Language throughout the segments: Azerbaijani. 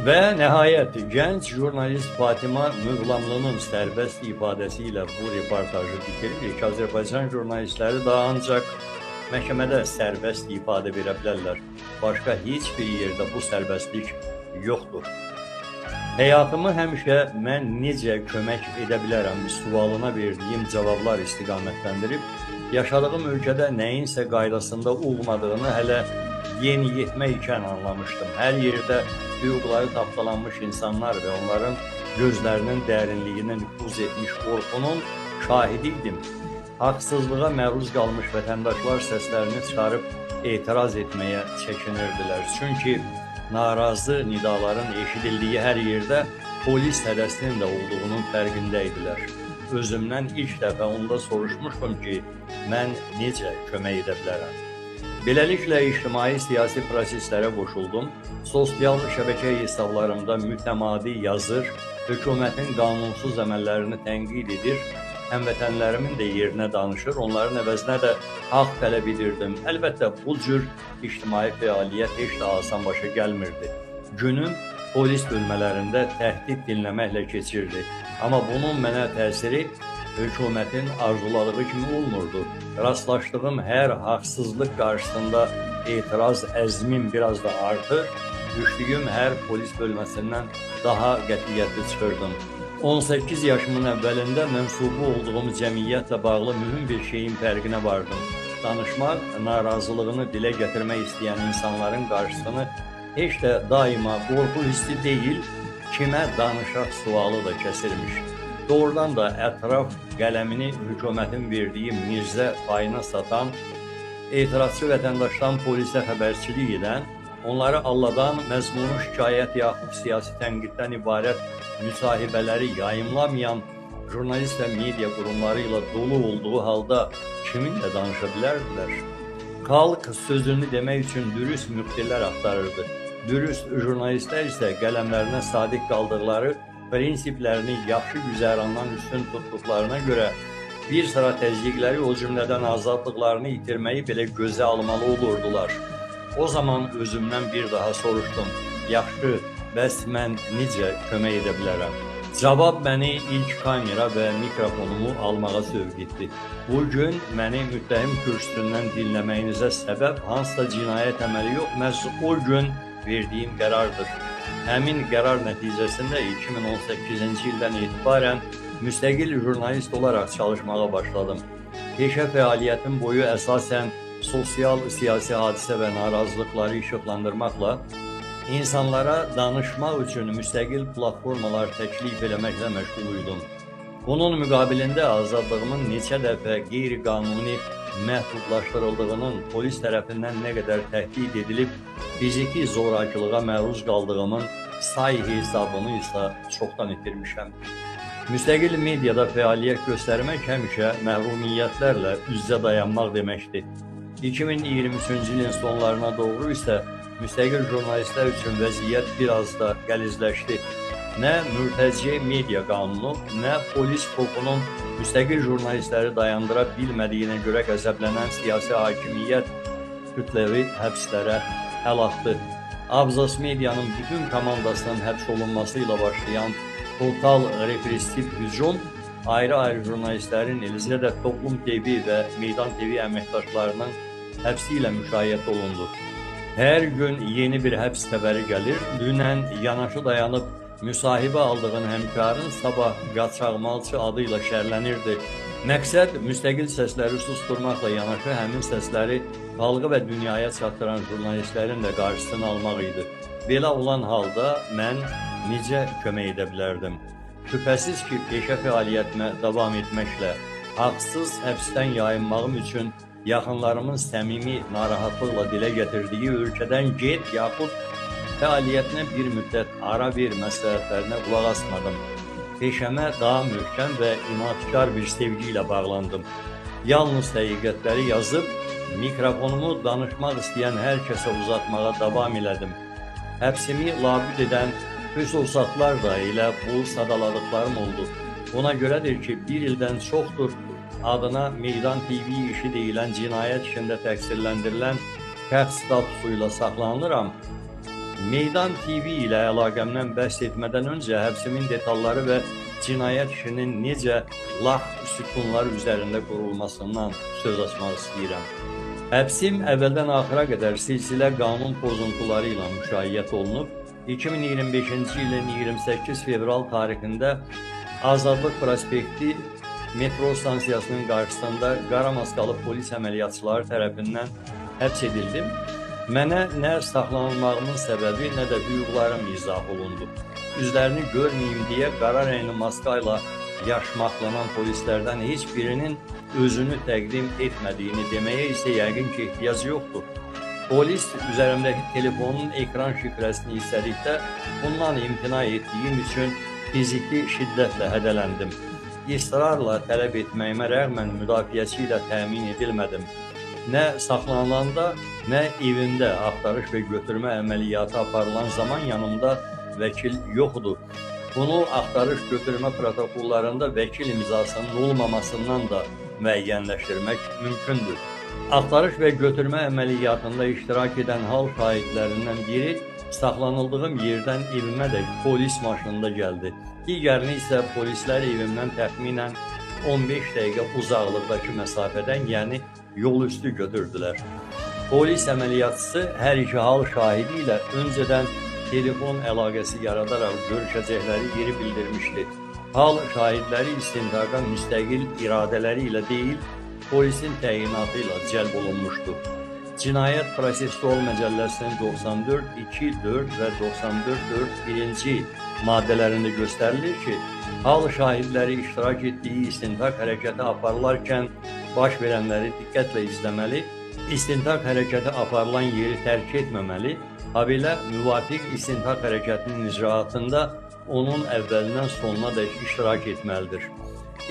Və nəhayət gənc jurnalist Fatima Mövlamlının sərbəst ifadəsi ilə bu reportajı bitiririk. Azərbaycan jurnalistləri da ancaq məhkəmədə sərbəst ifadə verə bilərlər. Başqa heç bir yerdə bu sərbəstlik yoxdur. Həyatımı həmişə mən necə kömək edə bilərəm sualına verdiyim cavablar istiqamətləndirib, yaşadığım ölkədə nəyinsə qaydasında olmadığını hələ yeniyetmə ikən anlamışdım. Hər yerdə hüquqları tapdalanmış insanlar və onların gözlərinin dərinliyinə nüfuz etmiş qorxunun şahidi idim. Haqsızlığa məruz qalmış vətəndaşlar səslərini çıxarıb etiraz etməyə çəkinirdilər. Çünki narazı nidaların eşidildiyi hər yerdə polis hədəsinin də olduğunun fərqində idilər. Özümdən ilk dəfə onda soruşmuşdum ki, mən necə kömək edə bilərəm? Beləliklə ictimai siyasi proseslərə qoşuldum. Sosial şəbəkə hesablarımda mütəmadi yazır, hökumətin qanunsuz əməllərini tənqid edir, həmvətənlərimin də yerinə danışır, onların əvəzinə də haqq tələb edirdim. Əlbəttə, bu cür ictimai fəaliyyət heç də asan başa gəlmirdi. Günüm polis bölmələrində təhdid dinləməklə keçirdi. Amma bunun mənə təsiri hökumətin arzuladığı kimi olmurdu. Rastlaşdığım hər haqsızlıq qarşısında etiraz əzmim biraz da artır, düşdüyüm hər polis bölməsindən daha qətiyyətli çıxırdım. 18 yaşımın əvvəlində mənsubu olduğum cəmiyyətlə bağlı mühüm bir şeyin fərqinə vardım. Danışmaq, narazılığını dilə gətirmək istəyən insanların qarşısını heç də daima qorxu hissi deyil, kimə danışaq sualı da kəsirmiş. Doğrudan da ətraf qələmini hökumətin verdiyi mirzə payına satan, etirazçı vətəndaşdan polisə xəbərçilik edən, onları alladan məzmunu şikayət yaxud siyasi tənqiddən ibarət müsahibələri yayımlamayan jurnalist və media qurumları ilə dolu olduğu halda kiminlə danışa bilərdilər? Xalq sözünü demək üçün dürüst müxbirlər axtarırdı. Dürüst jurnalistlər isə qələmlərinə sadiq qaldıqları prinsiplərini yaxşı güzərandan üstün tutduqlarına görə bir sıra təzyiqləri, o cümlədən azadlıqlarını itirməyi belə gözə almalı olurdular. O zaman özümdən bir daha soruşdum. Yaxşı, bəs mən necə kömək edə bilərəm? Cavab məni ilk kamera və mikrofonumu almağa sövq etdi. Bugün məni müttəhim kürsüsündən dinləməyinizə səbəb hansısa cinayət əməli yox, məhz o gün verdiyim qərardır. Həmin qərar nəticəsində 2018-ci ildən etibarən müstəqil jurnalist olaraq çalışmağa başladım. Peşə fəaliyyətim boyu əsasən sosial, siyasi hadisə və narazılıqları işıqlandırmaqla insanlara danışmaq üçün müstəqil platformalar təklif eləməklə məşğul idim. Bunun müqabilində azadlığımın neçə dəfə qeyri-qanuni məhdudlaşdırıldığının, polis tərəfindən nə qədər təhdid edilib fiziki zorakılığa məruz qaldığımın say hesabını isə çoxdan itirmişəm. Müstəqil mediada fəaliyyət göstərmək həmişə məhrumiyyətlərlə üz-üzə dayanmaq deməkdir. 2023-cü ilin sonlarına doğru isə müstəqil jurnalistlər üçün vəziyyət biraz da qəlizləşdi. Nə mürtəci media qanunu, nə polis topunun müstəqil jurnalistləri dayandıra bilmədiyinə görə qəzəblənən siyasi hakimiyyət kütləvi həbslərə əl atdı. Abzas Medianın bütün komandasının həbs olunması ilə başlayan total repressiv hücum ayrı-ayrı jurnalistlərin, eləcə də Toplum TV və Meydan TV əməkdaşlarının həbsi ilə müşayiət olundu. Hər gün yeni bir həbs xəbəri gəlir. Dünən yanaşı dayanıb müsahibə aldığın həmkarın sabah qaçaqmalçı adı ilə şərlənirdi. Məqsəd müstəqil səsləri susturmaqla yanaşı həmin səsləri xalqa və dünyaya çatdıran jurnalistlərin də qarşısını almaq idi. Belə olan halda mən necə kömək edə bilərdim? Şübhəsiz ki, peşə fəaliyyətimə davam etməklə haqsız həbsdən yayınmağım üçün yaxınlarımın səmimi narahatlıqla dilə gətirdiyi ölkədən get yaxud fəaliyyətinə bir müddət ara ver məsləhətlərinə qulaq asmadım. Peşəmə daha möhkəm və inadkar bir sevgi ilə bağlandım. Yalnız həqiqətləri yazıb, mikrofonumu danışmaq istəyən hər kəsə uzatmağa davam elədim. Həbsimi labüd edən xüsusatlar da elə bu sadaladıqlarım oldu. Ona görədir ki, bir ildən çoxdur adına Meydan TV işi deyilən cinayət işində təqsirləndirilən şəxs statusu ilə saxlanılıram. Meydan TV ilə əlaqəmdən bəhs etmədən öncə həbsimin detalları və cinayət işinin necə lax sütunlar üzərində qurulmasından söz açmaq istəyirəm. Həbsim əvvəldən axıra qədər silsilə qanun pozuntuları ilə müşayiət olunub. 2025-ci ilin 28 fevral tarixində Azadlıq Prospekti metro stansiyasının qarşısında qara maskalı polis əməliyyatçıları tərəfindən həbs edildim. Mənə nə saxlanılmağımın səbəbi, nə də hüquqlarım izah olundu. Üzlərini görməyim deyə qara rəngli maska ilə yaşmaqlanan polislərdən heç birinin özünü təqdim etmədiyini deməyə isə yəqin ki, ehtiyac yoxdur. Polis üzərimdəki telefonun ekran şifrəsini istədikdə bundan imtina etdiyim üçün fiziki şiddətlə hədələndim. İsrarla tələb etməyimə rəğmən müdafiəçi ilə təmin edilmədim. Nə saxlanılanda, nə evimdə axtarış və götürmə əməliyyatı aparılan zaman yanımda vəkil yoxdur. Bunu axtarış götürmə protokollarında vəkil imzasının olmamasından da müəyyənləşdirmək mümkündür. Axtarış və götürmə əməliyyatında iştirak edən hal şahidlərindən biri saxlanıldığım yerdən evimə dək polis maşınında gəldi. Digərini isə polislər evimdən təxminən 15 dəqiqə uzaqlıqdakı məsafədən, yəni yol üstü götürdülər. Polis əməliyyatçısı hər iki hal şahidi ilə öncədən telefon əlaqəsi yaradaraq görüşəcəkləri yeri bildirmişdi. Hal şahidləri istintaqa müstəqil iradələri ilə deyil, polisin təyinatı ilə cəlb olunmuşdu. Cinayət Prosessual Məcəlləsinin 94, 2, 4 və 94, 4, 1-ci maddələrində göstərilir ki, hal şahidləri iştirak etdiyi istintaq hərəkəti aparılarkən baş verənləri diqqətlə izləməli, istintaq hərəkəti aparılan yeri tərk etməməli, habelə müvafiq istintaq hərəkətinin icraatında onun əvvəlindən sonuna dək iştirak etməlidir.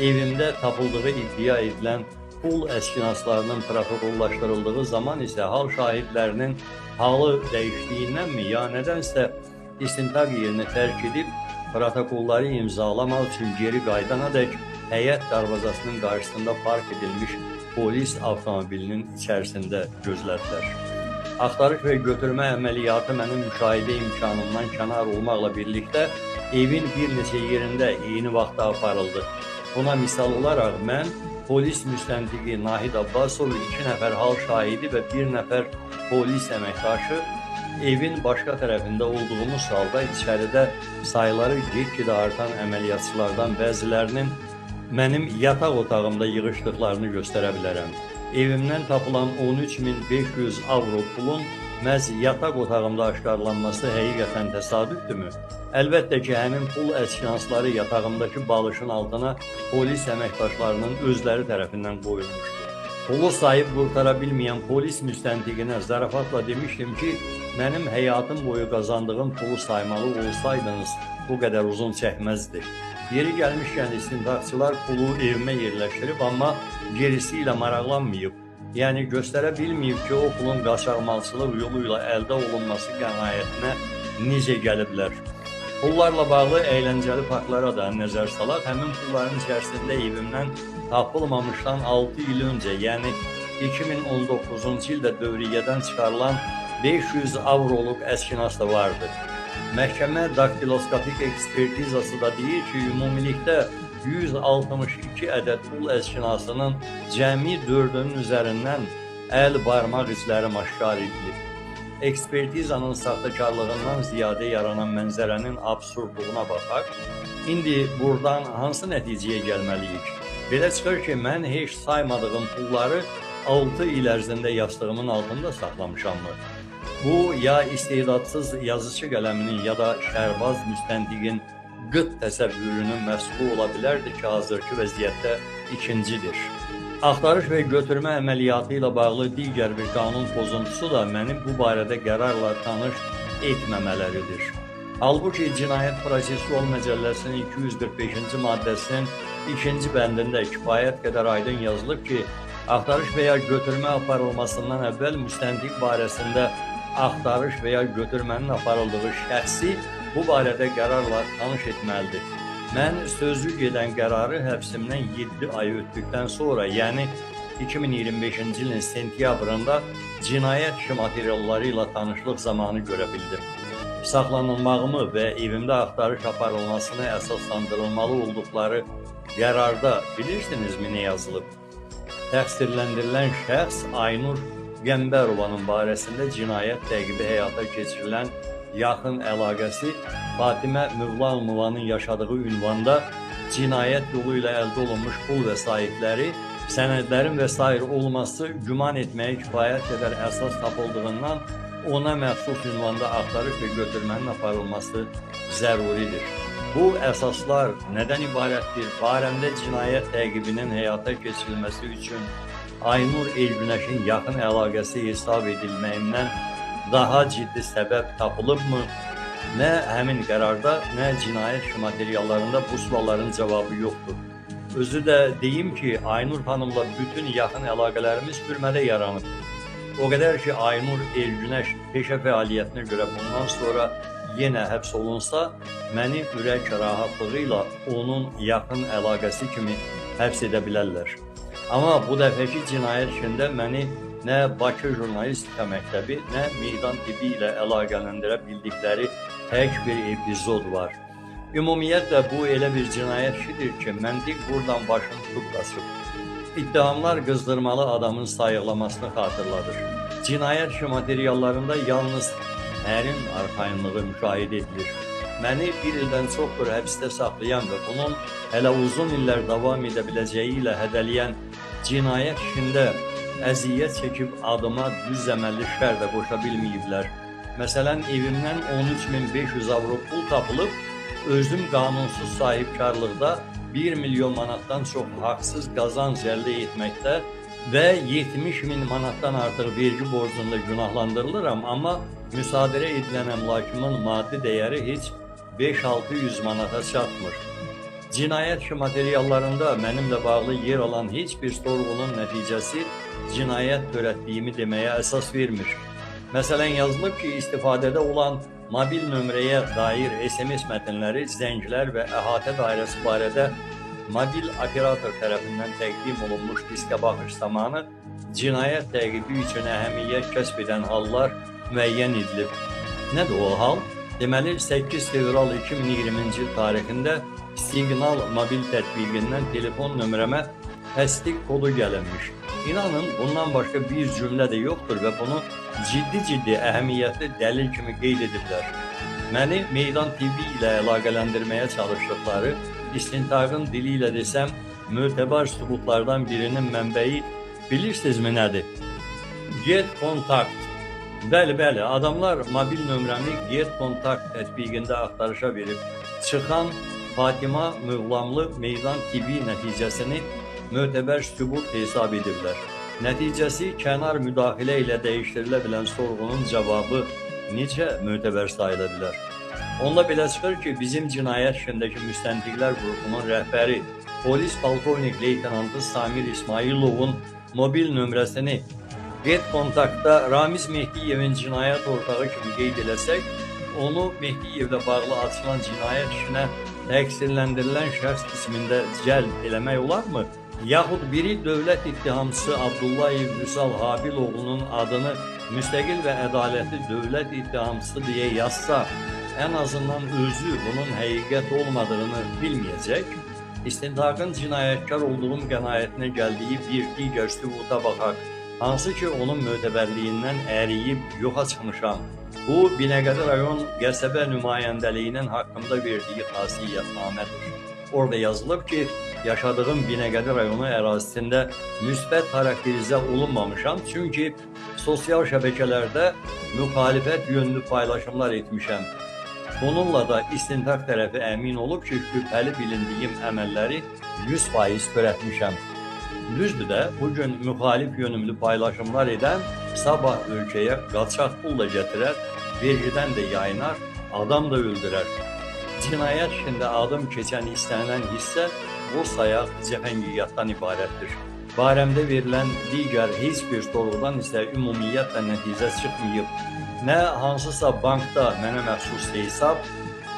Evimdə tapıldığı iddia edilən pul əskinaslarının protokollaşdırıldığı zaman isə hal şahidlərinin halı dəyişdiyindənmi ya nədənsə istintaq yerini tərk edib protokolları imzalamaq üçün geri qayıdana dək həyət darvazasının qarşısında park edilmiş polis avtomobilinin içərisində gözlədilər. Axtarış və götürmə əməliyyatı mənim müşahidə imkanımdan kənar olmaqla birlikdə evin bir neçə yerində eyni vaxtda aparıldı. Buna misal olaraq mən polis müstəntiqi Nahid Abbasov, 2 nəfər hal şahidi və 1 nəfər polis əməkdaşı evin başqa tərəfində olduğumuz halda içəridə sayları get-gedə artan əməliyyatçılardan bəzilərinin mənim yataq otağımda yığışdıqlarını göstərə bilərəm. Evimdən tapılan 13.500 avro pulun məhz yataq otağımda aşkarlanması həqiqətən təsadüfdürmü? Əlbəttə ki, həmin pul əskinasları yatağımdakı balışın altına polis əməkdaşlarının özləri tərəfindən qoyulmuşdu. Pulu sayıb qurtara bilməyən polis müstəntiqinə zarafatla demişdim ki, mənim həyatım boyu qazandığım pulu saymalı olsaydınız bu qədər uzun çəkməzdi. Yeri gəlmişkən istintaqçılar pulu evimə yerləşdirib, amma gerisi ilə maraqlanmayıb. Yəni göstərə bilməyib ki, o pulun qaçaqmalçılıq yolu ilə əldə olunması qənaətinə necə gəliblər. Pullarla bağlı əyləncəli faktlara da nəzər salaq. Həmin pulların içərisində evimdən tapılmamışdan 6 il öncə, yəni 2019-cu ildə dövriyyədən çıxarılan 500 avroluq əskinas da vardı. Məhkəmə daktiloskopik ekspertizası da deyir ki, ümumilikdə 162 ədəd pul əskinasının cəmi 4-ünün üzərindən əl barmaq izləri aşkar edilib. Ekspertizanın saxtakarlığından ziyadə yaranan mənzərənin absurdluğuna baxaq. İndi buradan hansı nəticəyə gəlməliyik? Belə çıxır ki, mən heç saymadığım pulları 6 il ərzində yastığımın altında saxlamışammı? Bu, ya istedadsız yazıçı qələminin ya da şərbaz müstəntiqin qıt təsəvvürünün məhsulu ola bilərdi ki, hazırki vəziyyətdə ikincidir. Axtarış və götürmə əməliyyatı ilə bağlı digər bir qanun pozuntusu da məni bu barədə qərarla tanış etməmələridir. Halbuki Cinayət Prosessual Məcəlləsinin 245-ci maddəsinin 2-ci bəndində kifayət qədər aydın yazılıb ki, axtarış və ya götürmə aparılmasından əvvəl müstəntiq barəsində axtarış və ya götürmənin aparıldığı şəxsi bu barədə qərarla tanış etməlidir. Mən sözlü gedən qərarı həbsimdən 7 ay ötdükdən sonra, yəni 2025-ci ilin sentyabrında cinayət işi materialları ilə tanışlıq zamanı görə bildim. Saxlanılmağımı və evimdə axtarış aparılmasını əsaslandırılmalı olduqları qərarda bilirsinizmi nə yazılıb? Təqsirləndirilən şəxs Aynur Qəmbərovanın barəsində cinayət təqibi həyata keçirilən yaxın əlaqəsi Fatimə Mövlamovanın yaşadığı ünvanda cinayət yolu ilə əldə olunmuş pul vəsaitləri, sənədlərin və sair olması güman etməyə kifayət qədər əsas tapıldığından ona məxsus ünvanda axtarış və götürmənin aparılması zəruridir. Bu əsaslar nədən ibarətdir? Barəmdə cinayət təqibinin həyata keçirilməsi üçün Aynur Elgünəşin yaxın əlaqəsi hesab edilməyimdən daha ciddi səbəb tapılıbmı? Nə həmin qərarda, nə cinayət işi materiallarında bu sualların cavabı yoxdur. Özü də deyim ki, Aynur xanımla bütün yaxın əlaqələrimiz türmədə yaranıb. O qədər ki, Aynur Elgünəş peşə fəaliyyətinə görə bundan sonra yenə həbs olunsa, məni ürək rahatlığı ilə onun yaxın əlaqəsi kimi həbs edə bilərlər. Amma bu dəfəki cinayət işində məni nə Bakı Jurnalistika Məktəbi, nə Meydan TV ilə əlaqələndirə bildikləri tək bir epizod var. Ümumiyyətlə, bu elə bir cinayət işidir ki, məntiq buradan başını tutub qaçıb. İttihamlar qızdırmalı adamın sayıqlamasını xatırladır. Cinayət işi materiallarında yalnız hərin arxayınlığı müşahidə edilir. Məni bir ildən çoxdur həbsdə saxlayan və bunun hələ uzun illər davam edə biləcəyi ilə hədələyən cinayət işində əziyyət çəkib adıma düz əməlli şər də qoşa bilməyiblər. Məsələn, evimdən 13.500 avro pul tapılıb, özüm qanunsuz sahibkarlıqda 1 milyon manatdan çox haqsız qazanc əldə etməkdə və 70.000 manatdan artıq vergi borcunda günahlandırılıram, amma müsadirə edilən əmlakımın maddi dəyəri heç 5-600 manata çatmır. Cinayət işi materiallarında mənimlə bağlı yer alan heç bir sorğunun nəticəsi cinayət törətdiyimi deməyə əsas vermir. Məsələn, yazılıb ki, istifadədə olan mobil nömrəyə dair SMS mətnləri, zənglər və əhatə dairəsi barədə mobil operator tərəfindən təqdim olunmuş diskə baxış zamanı cinayət təqibi üçün əhəmiyyət kəsb edən hallar müəyyən edilib. Nədir o hal? Deməli, 8 fevral 2020-ci il tarixində Signal mobil tətbiqindən telefon nömrəmə təsdiq kodu gəlinmiş. İnanın, bundan başqa bir cümlə də yoxdur və bunu ciddi-ciddi əhəmiyyətli dəlil kimi qeyd ediblər. Məni Meydan TV ilə əlaqələndirməyə çalışdıqları, istintaqın dili ilə desəm, mötəbar sübutlardan birinin mənbəyi bilirsinizmi nədir? Get Contact. Bəli, bəli, adamlar mobil nömrəmi Get Contact tətbiqində axtarışa verib çıxan Fatima Mövlamlı Meydan TV nəticəsini mötəbər sübut hesab ediblər. Nəticəsi kənar müdaxilə ilə dəyişdirilə bilən sorğunun cavabı necə mötəbər sayıla bilər? Onda belə çıxır ki, bizim cinayət işindəki müstəntiqlər qrupunun rəhbəri polis polkovnik leytenantı Samir İsmayılovun mobil nömrəsini Get Contactda Ramiz Mehdiyevin cinayət ortağı kimi qeyd eləsək, onu Mehdiyevlə bağlı açılan cinayət işinə təqsirləndirilən şəxs qismində cəlb eləmək olarmı? Yaxud biri dövlət ittihamçısı Abdullayev Vüsal Habiloğlunun adını müstəqil və ədalətli dövlət ittihamçısı deyə yazsa, ən azından özü bunun həqiqət olmadığını bilməyəcək. İstintaqın cinayətkar olduğum qənaətinə gəldiyi bir digər sübuta baxaq, hansı ki onun mötəbərliyindən əriyib yoxa çıxmışam. Bu, Binəqədi rayon qəsəbə nümayəndəliyinin haqqımda verdiyi xasiyyətnamədir. Orada yazılıb ki, yaşadığım Binəqədi rayonu ərazisində müsbət xarakterizə olunmamışam, çünki sosial şəbəkələrdə müxalifət yönlü paylaşımlar etmişəm. Bununla da istintaq tərəfi əmin olub ki, şübhəli bilindiyim əməlləri 100% törətmişəm. Düzdür də, bugün müxalif yönümlü paylaşımlar edən sabah ölkəyə qaçaq pul da gətirər, vergidən də yayınar, adam da öldürər. Cinayət işində adım keçən istənilən hissə bu sayaq cəfəngiyatdan ibarətdir. Barəmdə verilən digər heç bir sorğudan isə ümumiyyətlə nəticə çıxmayıb. Nə hansısa bankda mənə məxsus hesab,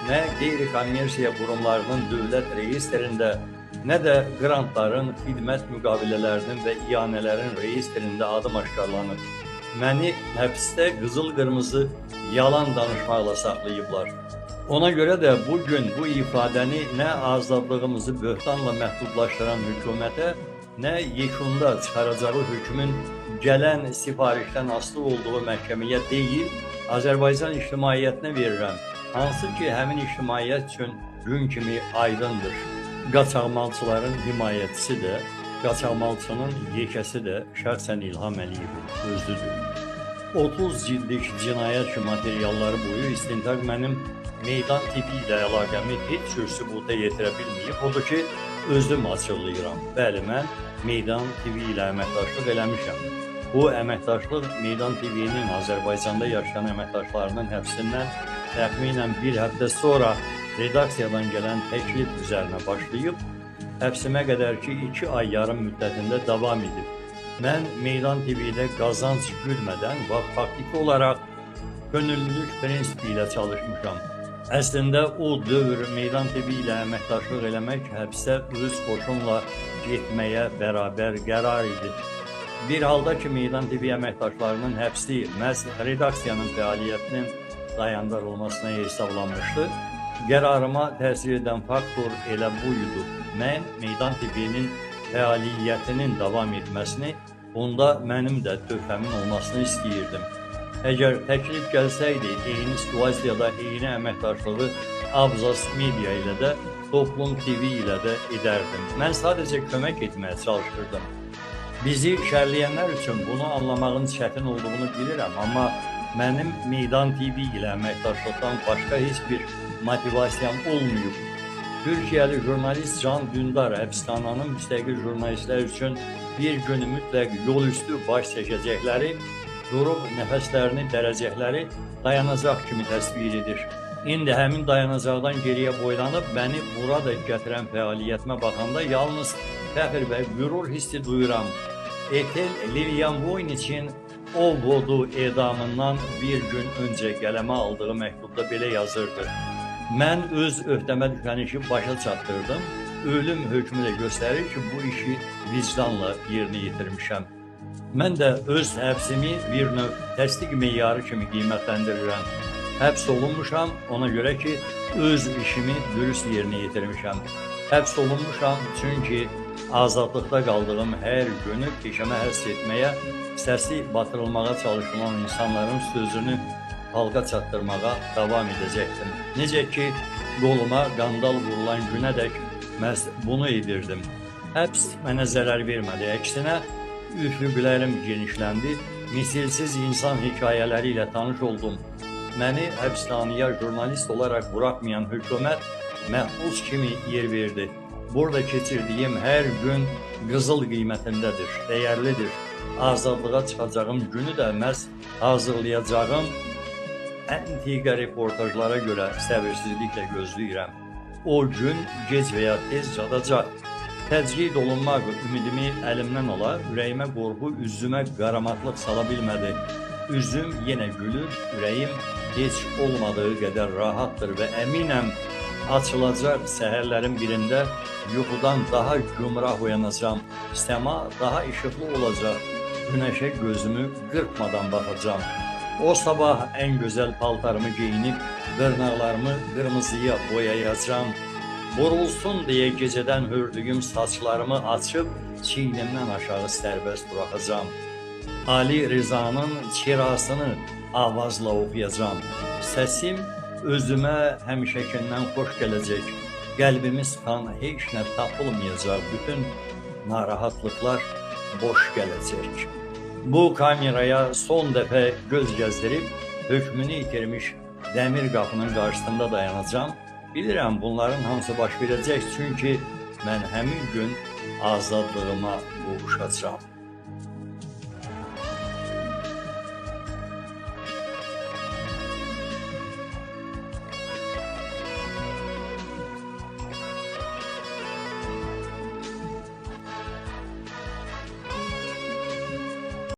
nə qeyri-kommersiya qurumlarının dövlət reyestrində, nə də qrantların, xidmət müqavilələrinin və iyanələrin reyestrində adım aşkarlanıb. Məni həbsdə qızıl-qırmızı yalan danışmaqla saxlayıblar. Ona görə də bugün bu ifadəni nə azadlığımızı böhtanla məhdudlaşdıran hökumətə, nə yekunda çıxaracağı hökmün gələn sifarişdən asılı olduğu məhkəməyə deyil, Azərbaycan ictimaiyyətinə verirəm. Hansı ki, həmin ictimaiyyət üçün gün kimi aydındır. Qaçaqmalçıların himayəçisi də, qaçaqmalçının yekəsi də şəxsən İlham Əliyevin özüdür. 30 cildlik cinayət materialları boyu istintaq mənim Meydan TV ilə əlaqəmi heç cür sübuta yetirə bilməyib. Odur ki, özüm açıqlayıram. Bəli, mən Meydan TV ilə əməkdaşlıq eləmişəm. Bu əməkdaşlıq Meydan TV-nin Azərbaycanda yaşayan əməkdaşlarının həbsindən təxminən bir həftə sonra redaksiyadan gələn təklif üzərinə başlayıb, həbsimə qədər ki 2 ay yarım müddətində davam edib. Mən Meydan TV-də qazanc güdmədən və faktiki olaraq könüllülük prinsipi ilə çalışmışam. Əslində o dövr Meydan TV ilə əməkdaşlıq eləmək həbsə öz qoşunla getməyə bərabər qərar idi. Bir halda ki, Meydan TV əməkdaşlarının həbsi məhz redaksiyanın fəaliyyətinin dayandırılmasına hesablanmışdı. Qərarıma təsir edən faktor elə bu idi. Mən Meydan TV-nin fəaliyyətinin davam etməsini, bunda mənim də töhfəmin olmasını istəyirdim. Əgər təklif gəlsəydi, eyni situasiyada eyni əməkdaşlığı Abzas Media ilə də, Toplum TV ilə də edərdim. Mən sadəcə kömək etməyə çalışırdım. Bizi şərləyənlər üçün bunu anlamağın çətin olduğunu bilirəm, amma mənim Meydan TV ilə əməkdaşlıqdan başqa heç bir motivasiyam olmayıb. Türkiyəli jurnalist Can Dündar həbsxananın müstəqil jurnalistlər üçün bir gün mütləq yol üstü baş çəkəcəkləri, durub nəfəslərini dərəcəkləri dayanacaq kimi təsvir edir. İndi həmin dayanacaqdan geriyə boylanıb məni burada gətirən fəaliyyətimə baxanda yalnız fəxr və qürur hissi duyuram. Etel Lilian Voyniçin o vodu edamından bir gün öncə qələmə aldığı məktubda belə yazırdı. Mən öz öhdəmə düşən işi başa çatdırdım. Ölüm hökmü də göstərir ki, bu işi vicdanla yerinə yetirmişəm. Mən də öz həbsimi bir növ təsdiq meyarı kimi qiymətləndirirəm. Həbs olunmuşam ona görə ki, öz işimi dürüst yerinə yetirmişəm. Həbs olunmuşam çünki azadlıqda qaldığım hər günü peşəmə həsr etməyə, səsi batırılmağa çalışılan insanların sözünü halqa çatdırmağa davam edəcəkdim. Necə ki, qoluma qandal vurulan günədək məhz bunu edirdim. Həbs mənə zərər vermədi, əksinə üfüqlərim genişləndi, misilsiz insan hekayələri ilə tanış oldum. Məni həbsxanaya jurnalist olaraq buraxmayan hökumət məhbus kimi yer verdi. Burada keçirdiyim hər gün qızıl qiymətindədir, dəyərlidir. Azadlığa çıxacağım günü də məhz hazırlayacağım əntiqə reportajlara görə səbirsizliklə gözləyirəm. O gün gec və ya tez çatacaq. Təcrid olunmaq ümidimi əlimdən ala, ürəyimə qorxu, üzümə qaramatlıq sala bilmədi. Üzüm yenə gülür, ürəyim heç olmadığı qədər rahatdır və əminəm açılacaq səhərlərin birində yuxudan daha gümrah oyanacağam, səma daha işıqlı olacaq, günəşə gözümü qırpmadan baxacağam. O sabah ən gözəl paltarımı geyinib, dırnaqlarımı qırmızıya boyayacağam. Burulsun deyə gecədən hördüyüm saçlarımı açıb, çiynimdən aşağı sərbəst buraxacağam. Ali Rizanın çirasını avazla oxuyacağam. Səsim özümə həmişəkindən xoş gələcək. Qəlbimi sıxan heç nə tapılmayacaq. Bütün narahatlıqlar boş gələcək. Bu kameraya son dəfə göz gəzdirib hökmünü itirmiş dəmir qapının qarşısında dayanacağam. Bilirəm bunların hamısı baş verəcək, çünki mən həmin gün azadlığıma qovuşacağam.